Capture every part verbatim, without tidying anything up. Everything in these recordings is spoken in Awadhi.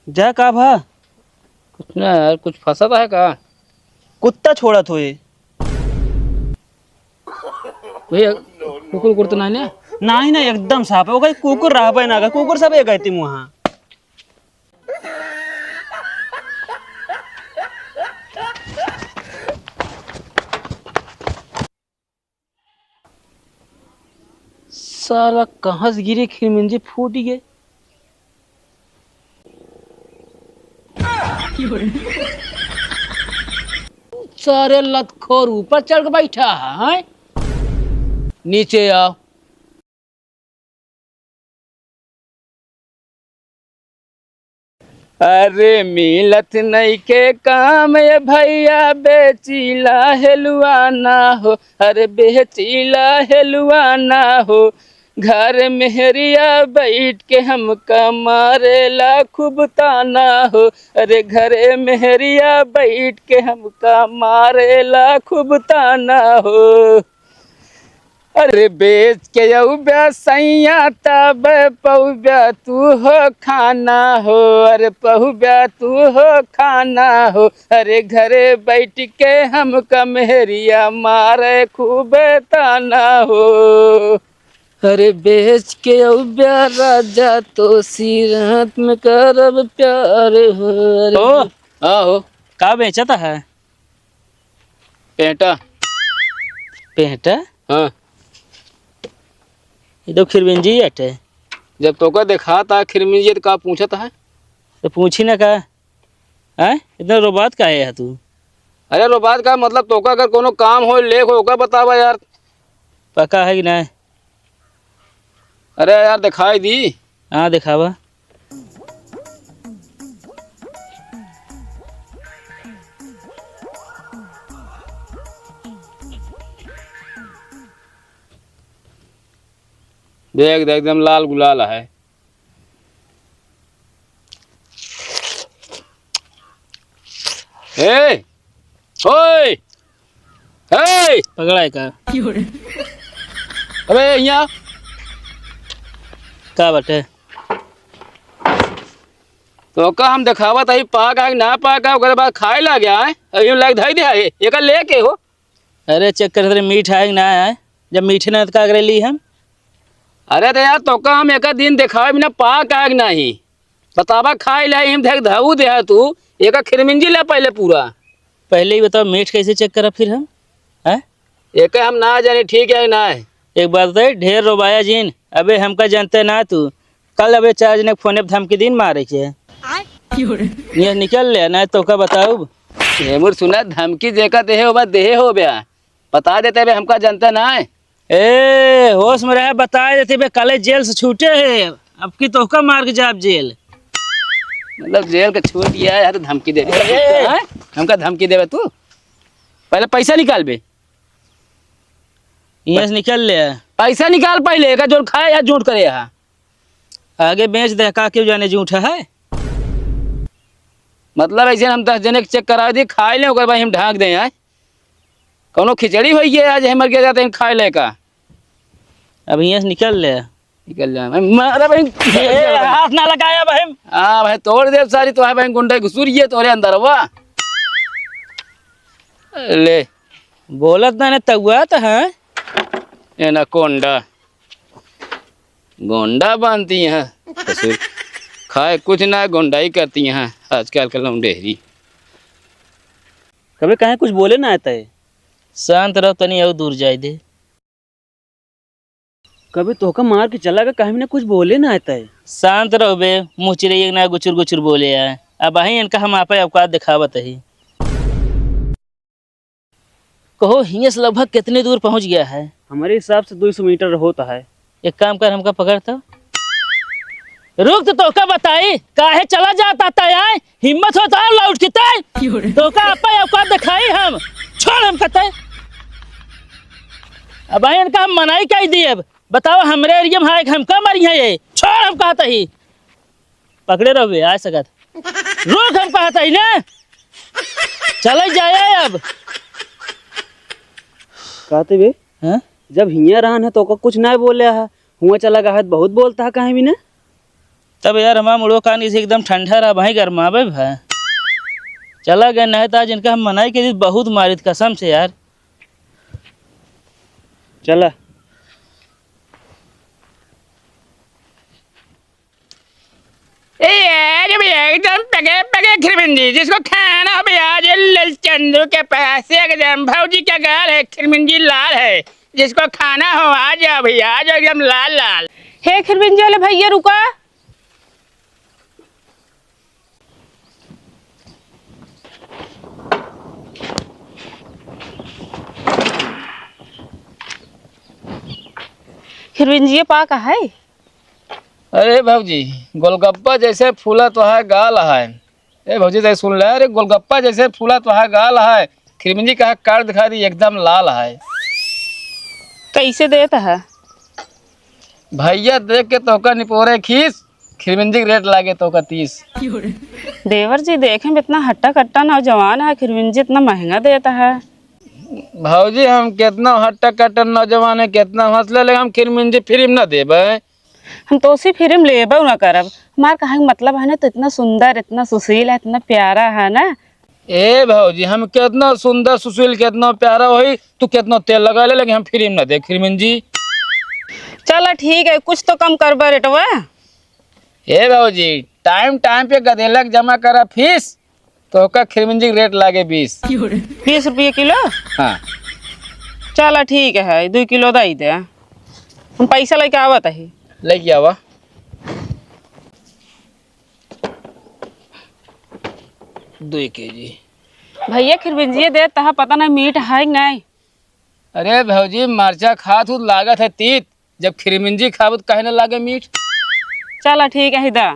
जा, का भा? कुछ ना यार, कुछ फंसा तो है का? कुत्ता छोड़त होए। भैया, कुकुर उकुर तो नहीं ना? नहीं ना, एकदम साफ है। ओकर कुकुर रहबे ना, कुकुर सब एक गए वहाँ। साला कहाँ से गिरे, खिरमिंजी फूट गए। सारे लतखोर ऊपर चढ़ के बैठा है, नीचे आओ। अरे मिलत नइखे काम ए भइया, बेचिला हेलुआ ना हो। अरे बेचिला हेलुआ ना हो। घर मेहरिया बैठ के हमका मारेला खूब ताना हो। अरे घरे मेहरिया बैठ के हमका मारेला खूब ताना हो। अरे बेच के अउब्या सैया तब पउब्या तू हो खाना हो। अरे पउब्या तू हो खाना हो। अरे घरे बैठ के हमका मेहरिया मारे खूबे ताना हो। अरे बेच के अउब्या राजा तो सिरात में करब प्यार हो। अरे ओ, हाँ हो। का बेचत है? पेंटा। पेंटा? हाँ। ये तो खिरमिंजी अटे। जब तोका देखात आ खिरमिंजी, तो का पूछत है? तो पूछी ना का? हैं? इतना रोबात काहे है तू? अरे रोबात का मतलब, तोका अगर कोनो काम हो, लेख हो, ओका बतावा यार। पक्का है कि नहीं? अरे यार, दिखाई दी। हाँ, दिखावा। देख, देख, एकदम लाल गुलाल है। ए, ओए, ए! पकड़ा है का? अबे, यहाँ। का बाटे? तोका हम देखावत हई, पाक है कि ना पाक है, ओकरे बाद खाए लाग है, अभी लाग धई दे है, एकर लेके हो। अरे, check करत रहे, मीठ है कि ना है, जब मीठे ना तो का करे ली हम? अरे, तो यार, तोका हम एक दिन देखावे बिना पाक है कि नहीं? बतावा, खाए ले, हम देख धऊ दे है तू, एका खिरमिंजी ले पहले पूरा। पहले ही बताओ, मीठ कैसे check करब फिर हम? हैं? एके हम ना जानी, ठीक है ना? एक बात बताई, ढेर रोबाया जिन, अबे हमका जानते ना तू। कल अबे चार जने के फोने पे धमकी दिन मारे के। आय? ये निकल ले, ना तो का बताऊब? हेमुर सुना, धमकी जेका देहे होबा, देहे हो बया। बता देते बे, हमका जानते ना है। ए, होश में रहे, बताए देते बे, कल जेल से छूटे है, अब की तोहका मार के जाब जेल। मतलब जेल के छूट गया है, तो धमकी दे दे। ए! हैं? हमका धमकी देबे तू? पहले पैसा निकाल बे। यहाँ से निकल ले। पैसा निकाल पहले, एका जोन खाए या झूठ करे है। आगे बेच दे, का क्यों जाने झूठ है? मतलब ऐसे हम दस जने के check करा दी, खाए ले, ओकर बाद हम ढाँक दे, हैं? कौनो खिचड़ी होई गया आज, हमर के जाते हैं खाए ले का। अब यहाँ से निकल ले। निकल जा, मैं मारा भाई। ए, हाथ ना लगाया भाई। हाँ भाई, तोड़ दे सारी, तो है भाई गुंडा घुसुर ये तोरे अंदर हुआ। ले। बोलत ना, ना तउआ तो है। एनाकोंडा। गोंडा बांधती हैं। कसूर खाए कुछ ना, गोंडाई करती हैं आजकल के लौंडेहरी। कबे काहे कुछ बोले ना आता है? शांत रहो, तनी और दूर जाए दे। कबे तोहका मार के चला गया, काहे ना कुछ बोले ना आता है? शांत रहो बे, मुँह चिरैया ना गुचुर गुचुर बोले आए। अब अही इनका हम आपे औकात दिखावत ही। कहो, हियां से लगभग कितनी दूर पहुंच गया है? हमारे हिसाब से दो सौ मीटर होता है। एक काम कर, हमका पकड़ तो। रुक, तो तोका बताई, काहे चला जाता तय आए? हिम्मत हो तो लौट के तय। क्यों रे? तोका आपा औकात दिखाई हम। छोड़ हमका तय। अब भाई इनका हम मनाई कह दिए। अब बताओ, हमरे एरिया में आए, हमका मारी है ये? छोड़, हम कहता ही। पकड़े रहो बे, आ सकत। रुक, हम कहता ही ने। चले जाए अब। कहते बे, हैं? जब हियां रहन है तो ओका कुछ ना बोले है, हुआ चला गया है तो बहुत बोलता है, कहीं भी ना। तब यार, हमार मुड़ो कान इसे एकदम ठंडा रहा, भाई गरमावे भा। चला गए, नहीं तो आज इनका हम मनाई के बहुत मारित, कसम से यार। चला। ए यार, भैया, एकदम पके पके खिरबिंजी, जिसको खाना हो भैया, आज लल चंदू के पास एकदम भौजी का गाल है, खिरबिंजी लाल है, जिसको खाना हो आ जाओ भैया, आ जाओ एकदम लाल लाल। हे खिरबिंजी वाले भैया, रुका। खिरबिंजिया पा का है? अरे भौजी, गोलगप्पा जैसे फूला तोहार गाल है। ए भौजी, तै सुन ले, अरे गोलगप्पा जैसे फूला तोहार गाल है, खिरमिंजी कहा काट दिखा दी, एकदम लाल है। कैसे देत है? भैया देख के तोहका निपोरे खीस, खिरमिंजी के रेट लागे तोहका तीस। देवर जी, देखे में इतना हट्टा कट्टा नौजवान है, खिरमिंजी इतना महंगा देत है। भौजी, हम कितना हट्टा कट्टा नौजवान है, कितना हौसला, लेकिन हम खिरमिंजी फ्री में ना देबे। हम तो उसी फ्री में लेबो ना करब। हमार कहे के मतलब है ना, तू इतना सुंदर, इतना सुशील है, इतना प्यारा है ना। ए भौजी, हम कितना सुंदर, सुशील, कितना प्यारा होई, तू कितना तेल लगा ले, लेकिन हम फ्री में ना दे खिरमिंजी। चला ठीक है, कुछ तो कम करबा रेटवा। ए भौजी, टाइम टाइम पे गदेलक जमा करा फीस, तोहका खिरमिंजी के रेट लागे बीस। बीस रुपये किलो? हाँ। चला ठीक है, दुई किलो दई दे, हम पैसा लेके आवत ही। लेके आवा। दुई केजी। भैया, खिरमिंजिया देत ह, पता नहीं मीठ है कि नहीं। अरे भौजी, मरचा खात हूँ, लागत है तीत, जब खिरमिंजी खाबू तो काहे न लागे मीठ। चला ठीक है, दा।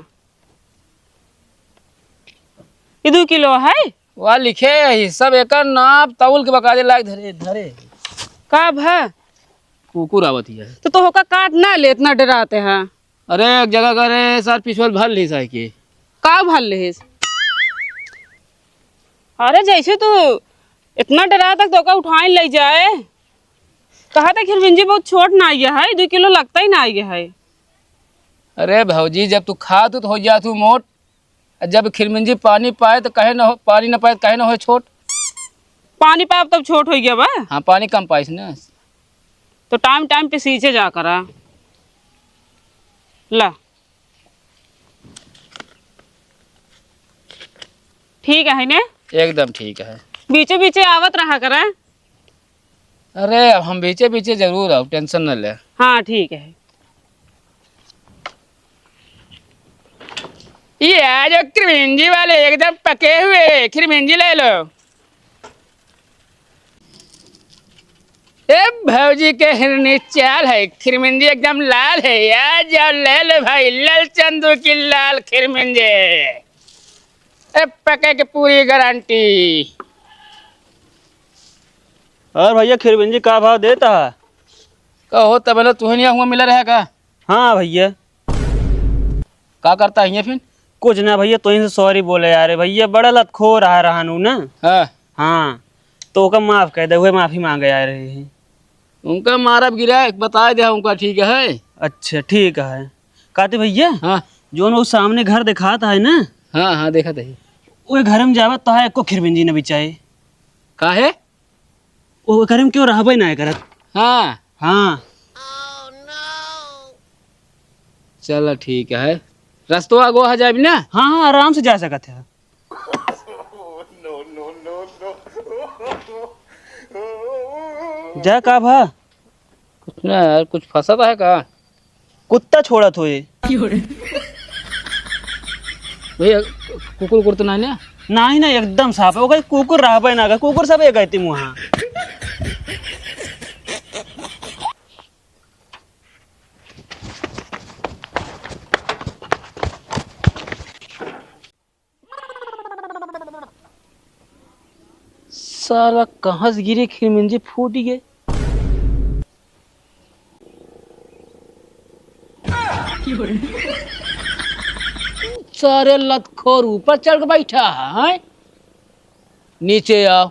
ई दू किलो है? वाह, लिखे है, सब एकर नाप तौल के बकायदे लाग धरे, धरे। का भा? कुकुर आवत ही है। तो तोहका काट ना ले, इतना डराते हैं। अरे, एक जगह करे, सर, पिछुअल भर ली साइकिल। का भर लेहिस? अरे, जैसे तू इतना डरात है, तोहका उठाए ले जाए। कहा था खिरमिंजी बहुत छोट ना आइया है, दो किलो लगता ही ना आइया है। अरे भौजी, जब तू खात हू तो हो जात हू मोट, आ जब खिरमिंजी पानी पाए तो कहे न हो, पानी न पाए तो कहे न हो छोट। पानी पाए तब छोट हो गया बा। हाँ, पानी कम पाइस ना। तो टाइम टाइम पे सींचे जा करा। ला, ठीक है ने? एकदम ठीक है। बीचे बीचे आवत रहा करा। अरे, अब हम बीचे बीचे जरूर आओ, टेंशन न ले। हाँ, ठीक है। ये आ जो खिरमिंजी वाले, एकदम पके हुए खिरमिंजी ले लो। ए भौजी के हिरनी चाल है, खिरमिंजी एकदम लाल है। आ जाओ, ले लो भाई, लाल चंदू की लाल खिरमिंजी। ए पके के पूरी गारंटी। और भैया, खिरमिंजी का भाव देता है? कहो, तबला तुहे नहीं हुआ मिला रहा का? हाँ भैया। का करता है ये फिर? कुछ ना भैया, तोहिन से सॉरी बोले यार। भैया, बड़ा लतखोर रहा रहनू ना। हाँ। हाँ, तो ओका माफ कर दे, उहे माफी मांगे आ रहे हैं। उनका मारब गिरा, बता दे उनका, ठीक है। अच्छा, ठीक है। कहते भैया, हाँ। जोन वो सामने घर दिखाता है ना, हाँ, हाँ, देखत है। वो घर में जावा तो है, एको खिरमिंजी न बिचाए। काहे? वो घर में क्यों रहबे ना करत। हाँ। हाँ। चलो ठीक है, रस्तवा आगो आ जाबी ना। हाँ, हाँ, आराम से जा सकत है। जा का भा? कुछ ना यार, कुछ फंसा तो है का? कुत्ता छोड़त होए। भैया, कुकुर उकुर तो नहीं ना? नहीं ना, एकदम साफ है। ओकर कुकुर रहबे ना, कुकुर सब एक गए मुहा। साला कहाँ से गिरे, खिरमिंजी फूट गए। सारे लतखोर ऊपर चढ़ के बैठा है, नीचे आओ।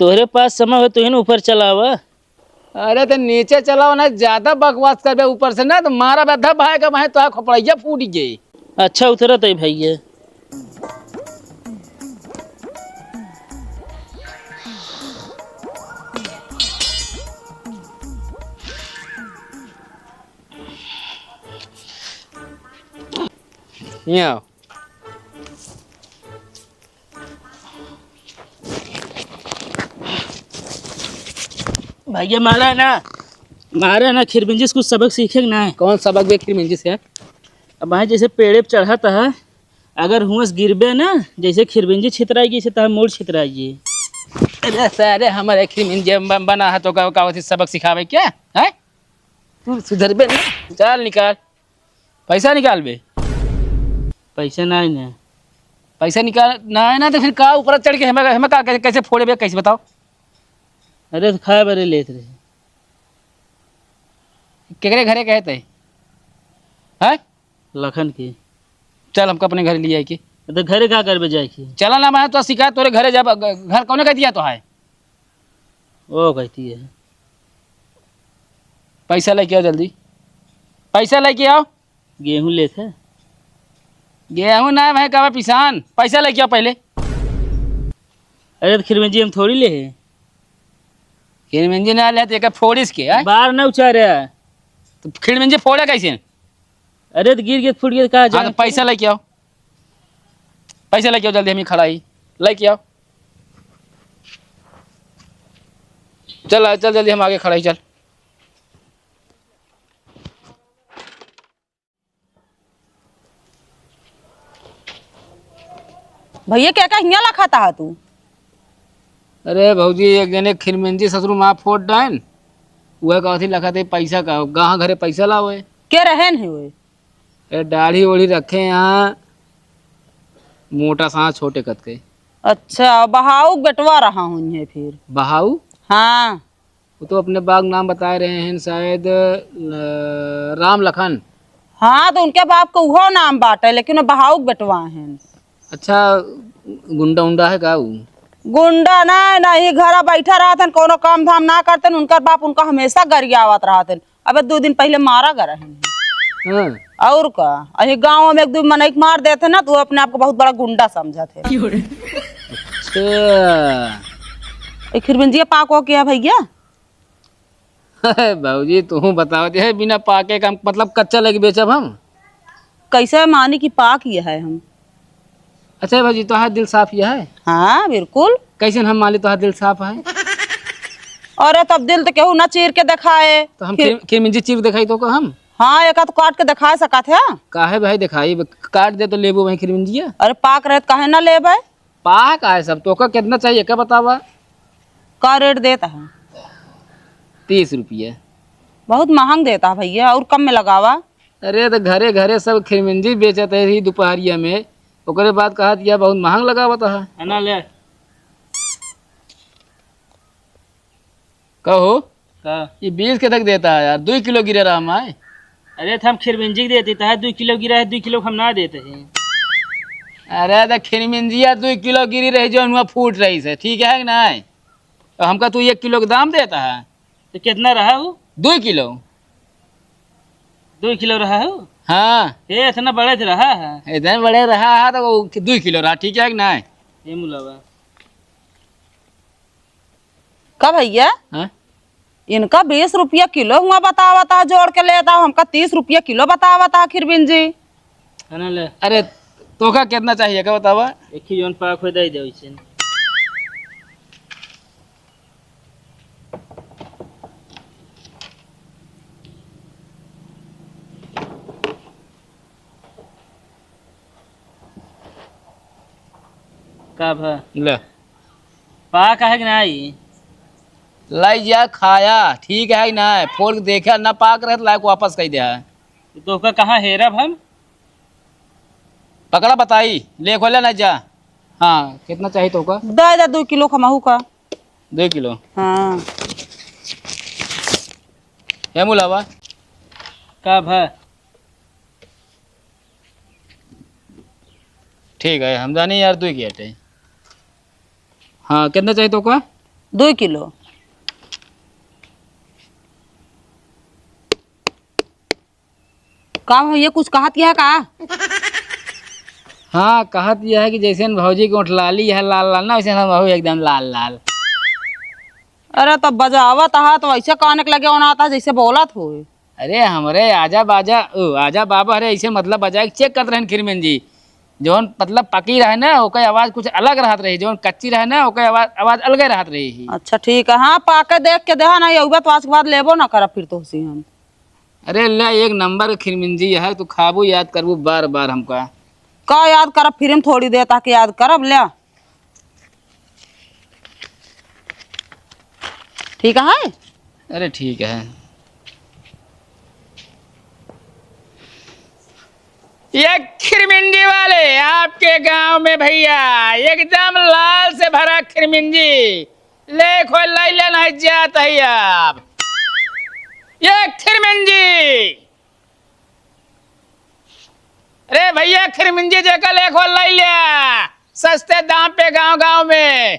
तोहरे पास समय हो तो ही ऊपर चलावा। अरे तो नीचे चलाओ ना, ज्यादा बकवास करबे ऊपर से ना तो मारा बद्धा भाई का, वहीं तो खोपड़ैया फूट गई। अच्छा उतरत है भैया। यहाँ आओ। भैया मारा ना, मारा ना, खिरबिंजी से कुछ सबक सीखे के ना है। कौन सबक बे खिरबिंजी से? अब भाई जैसे पेड़े पे चढ़त है, अगर हुआं से गिरबे ना, जैसे खिरबिंजी छितराई गई, से तहार मूड़ छितराई गई। अरे सारे हमारे खिरबिंजी बन-, बना है तो का, का होती सबक सिखावे क्या है? तू सुधरबे ना, चल निकाल, पैसा निकाल बे। पैसा ना है ना। पैसा निकाल ना है ना तो फिर का ऊपर चढ़ के हमें, हमें का कैसे, कैसे फोड़े बे, कैसे बताओ? अरे तो खाए बरे लेत रहे। केकरे घरे कहते हैं? लखन के। चल हमको अपने घर ले आए के। तो घरे का करबे जाए के? चला ना, मैं तो सिखा तोरे घरे जब घ-, घर कौने कह दिया तो है? वो कहती है। पैसा लेके आओ जल्दी, पैसा लेके आओ। गेहूं लेत है। गेहूं ना भाई, कहवा पिसान, पैसा लेके आओ पहले। अरे तो खिरमिंजी हम थोड़ी ले है। खिरमिंजी ना ले तो एक फोड़िस के, हैं? बाहर ना उचारे। तो खिरमिंजी फोड़े कैसे? अरे तो गिर के फूट गया, कहाँ हाँ, जाए? तो पैसा लेके आओ, पैसा लेके आओ जल्दी, हम ही खड़ा ही लेके आओ। चल आ, चल जल्दी, हम आगे खड़ा ही, चल। भैया, क्या का हियाँ लखाता है तू? अरे भौजी, एक जने खिरमिंजी ससुर माँ फोड़ डाइन, वह कहती लखाते पैसा का, गाँव घरे पैसा लावे। के रहन है वो? ए, दाढ़ी ओढ़ी रखे यहाँ, मोटा सा छोटे कद के। अच्छा, बहाऊ बेटवा रहा हूँ ये फिर। बहाऊ? हाँ। वो तो अपने बाग नाम बताए रहे हैं शायद, अ, राम लखन। हाँ, तो उनके बाप का उहो नाम बाटे, लेकिन वो बहाऊ बेटवा हैं। अच्छा, गुंडा उंडा है का ऊ? गुंडा ना, नहीं, घरा बैठा रहतन, कोनो काम धाम ना करतन, उनकर बाप उनका हमेशा गरियावत रहतन। अबे दो दिन पहले मारा गए रहन। हाँ। और का, अही गाँव में एक दो मनई के मार देते ना, तो वो अपने आप को बहुत बड़ा गुंडा समझत है। अच्छा। ए, खिरबिंजिया पाको क्या भैया? भौजी, तू बताओ, जे बिना पाके का, मतलब, कच्चा लेके बेचब हम? कैसे मानी कि पाक ये है हम? अच्छा भौजी, तोहार दिल साफ ये है? हाँ, बिल्कुल। कैसे हम मानी तोहार दिल साफ है? अरे, तब दिल तो केहू ना चीर के दिखाए। तो हम फिर खिर-, खिरमिंजी चीर दिखाई तो का हम? हाँ, एक आध काट के दिखा सकत है। काहे भाई दिखाई, काट दे तो लेबो भाई खिरमिंजिया। अरे, पाक रहे तो काहे ना लेबे? पाक आए सब, तोका कितना चाहिए, का बतावा? का रेट देता है? तीस रुपये। बहुत महंग देता है भैया, और कम में लगावा। अरे, तो घरे घरे सब खिरमिंजी बेचत है ही दोपहरिया में, ओकरे बाद कहा दिया बहुत महंग लगावत है। है ना, ले। कहो। का? ये बीस के तक देता है यार, दुई किलो गिरे रहा माय। अरे, तो हम खिरबिंजी के देते, तो है दुई किलो गिरा है, दुई किलो हम ना देते हैं। अरे, तो खिरमिंजिया दुई किलो गिरी रही, जो हुआ फूट रही से, ठीक है कि नहीं? तो हमका तू एक किलो के दाम देता है। तो कितना रहा वो? दुई किलो। दुई किलो रहा हो? हाँ। ये इतना बड़े से रहा है। इतने बड़े रहा है, तो वो दुई किलो रहा, ठीक है कि नहीं? ये मुलावा। का भैया? हाँ? इनका बीस रुपया किलो हुआ बतावत है, जोड़ के लेता हूँ, हमका तीस रुपया किलो बतावत है खिरबिंजी। है ना ले? अरे, तोका कितना चाहिए, का बतावा? एक ही जौन पाक हो दे दे वैसे। का भा? ले। पाक है कि नहीं? लाई जा खाया, ठीक है कि नहीं? फोड़ के देखा, ना पाक रहे तो लायक वापस कह दिया है। तो का कहाँ हेरब हम? पकड़ा बताई, ले खोले ना जा। हाँ, कितना चाहिए तो का? दे दे दो किलो खमाहू का। दो किलो? हाँ। हे मुलावा? का भा? ठीक है, हम जाने यार, दो किलो है। हाँ, कितना चाहिए तो का? दो किलो। का भैया, कुछ कहत यह का? हाँ, कहत यह है कि जैसे भौजी के ओठ लाली है लाल लाल ना, वैसे हम हो एकदम लाल लाल। अरे, तो बजावत हा तो ऐसे काने के लगे होना आता, जैसे बोलत होए। अरे, हमरे आजा बाजा, ओ, आजा बाबा, अरे, ऐसे मतलब बजाए के चेक करत रहन खिरमिन जी। जौन मतलब पकी रहे ना, ओकर आवाज कुछ अलग रहत रही, जौन कच्ची रहे ना, ओकर आवाज, आवाज अलगे रहत रही। अच्छा, ठीक है। हाँ, पाके देख के देहा, नहीं अउबे तो आज के बाद लेबो ना करब फिर तोहसे हम। अरे ले, एक नंबर के खिरमिन जी है, तू खाबू याद करबू बार बार हमका। का याद करब, फिर हम थोड़ी देर तक याद करब, ले। ठीक है। अरे ठीक है। ये खिरमिंजी वाले आपके गांव में भैया, एकदम लाल से भरा खिरमिंजी, ले खोल लाई ले नहीं जात है अब। ये खिरमिंजी, अरे भैया खिरमिंजी जेका ले खोल लाई ले, सस्ते दाम पे गांव गांव में।